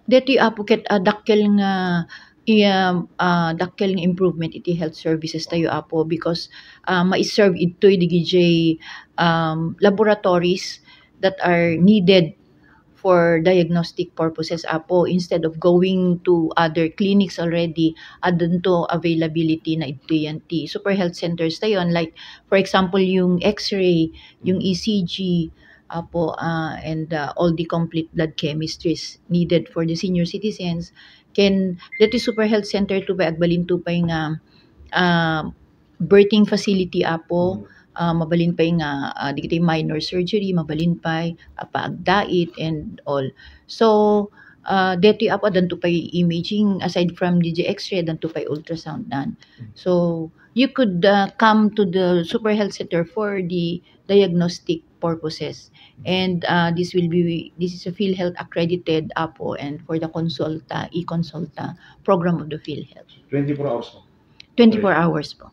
Dito'y apo ket dakkel nga dakkel nga improvement iti health services tayo apo because mai-serve idtoy digijay laboratories that are needed for diagnostic purposes apo instead of going to other clinics already adun to availability na idtoy ti super health centers tayon like for example yung x-ray, yung ECG apo and all the complete blood chemistries needed for the senior citizens ken dito super health center to ba agbalin to pay nga birthing facility apo mabalin pay nga digiti minor surgery mabalin pay paagdait and all so detoy apo danto pay imaging aside from DJ X-ray danto pay ultrasound nan so you could come to the super health center for the diagnostic purposes and this is a PhilHealth accredited apo and for the consulta e-consulta program of the PhilHealth 24 hours po. 24 hours po.